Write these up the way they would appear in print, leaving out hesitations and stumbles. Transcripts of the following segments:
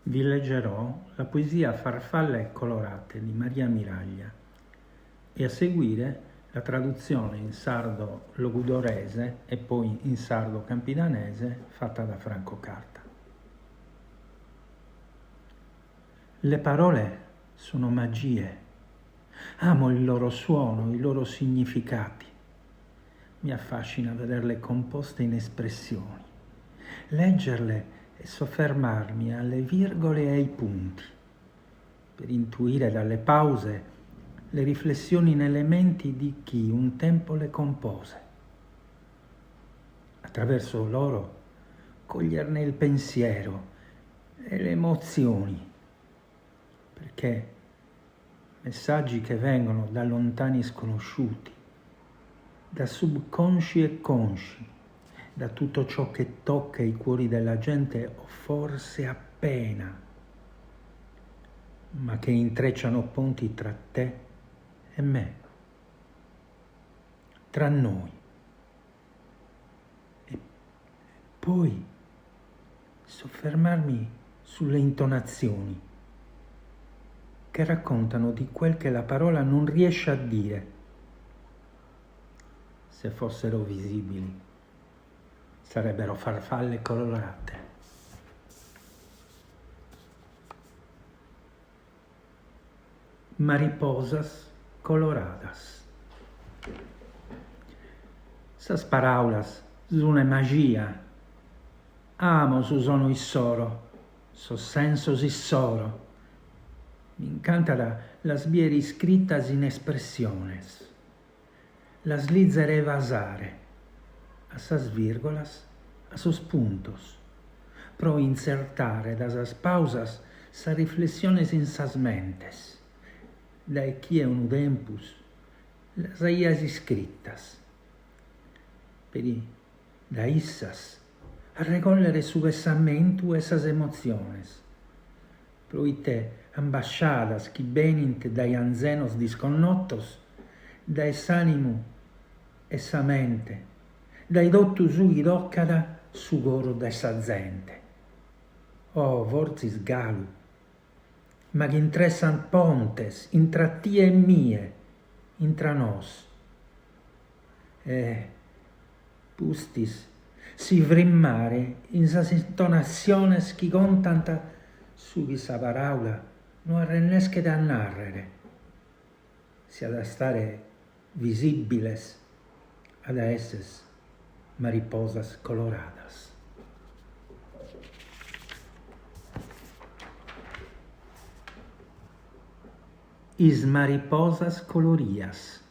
Vi leggerò la poesia Farfalle colorate di Maria Miraglia e a seguire la traduzione in sardo logudorese e poi in sardo campidanese fatta da Franco Carta. Le parole sono magie. Amo il loro suono, i loro significati. Mi affascina vederle composte in espressioni, leggerle e soffermarmi alle virgole e ai punti, per intuire dalle pause le riflessioni nelle menti di chi un tempo le compose. Attraverso loro coglierne il pensiero e le emozioni, perché messaggi che vengono da lontani sconosciuti, da subconsci e consci, da tutto ciò che tocca i cuori della gente o forse appena, ma che intrecciano ponti tra te e me, tra noi. E poi soffermarmi sulle intonazioni che raccontano di quel che la parola non riesce a dire. Se fossero visibili, sarebbero farfalle colorate. Mariposas coloradas. Sas paràulas sun magia. Amo su sonu issoro, sos sensos issoro. M'incantat las bier iscritas in espressiones, las lìzere e vasare, a sas vìrgolas, a sos puntos, pro intzertare da sas pausas sas riflessiones in sas mentes, dae chie unu tempus las aiat iscritas. Peri dae issas arregòllere su pessamentu e sas emotziones, proite ambasciadas chi benint dae anzenos disconnotos, dae s'ànimu e sa mente, dae totu su chi tocat su coro de sa zente. Oh, fortzis galu, ma chi intressant pontes intra tie e mie, intra nos. E, pustis, si frimmare in sas intonassiones chi contant su chi sa paràula no arrenneschet a nàrrere, si at a istare visìbiles at a esser mariposas coloradas. Is mariposas colorias.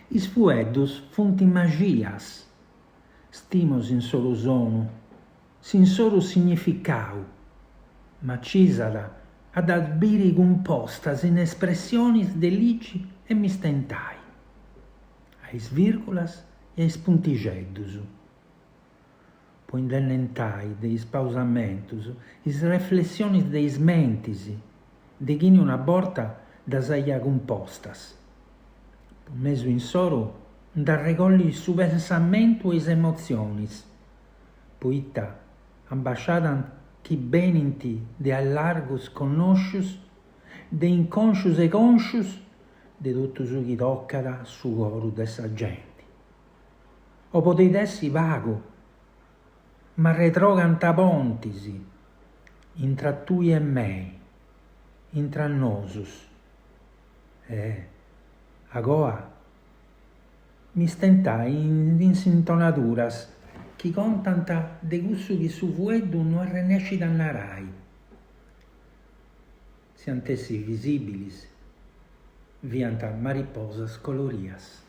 Is fueddus funt maxias, stimo s'insoru sonu, s'insoru significau, m'acisat a ddas biri cumpostas in espressionis de ligi e mi stentai, a is vìrgulas e a is puntixeddus, po indennentai de is pausamentus is reflessionis de is mentis de chini una borta ddas aiat cumpostas. Po mesu insoru nd'arregolli su pensamentu e is emotzionis, poita ambasciadas chi benint de allargus sconnoscius, de inconscius e conscius, de totu su chi tocat su coru de sa genti. O podit essi pagu, ma arretrogant pontis intra tui e mei, intra nosus. E, agoa, mi stentai in is intonaduras chi contant de cussu chi su fueddu no arrennescit a narai. Si ant essi visìbilis, fiant mariposas colorias.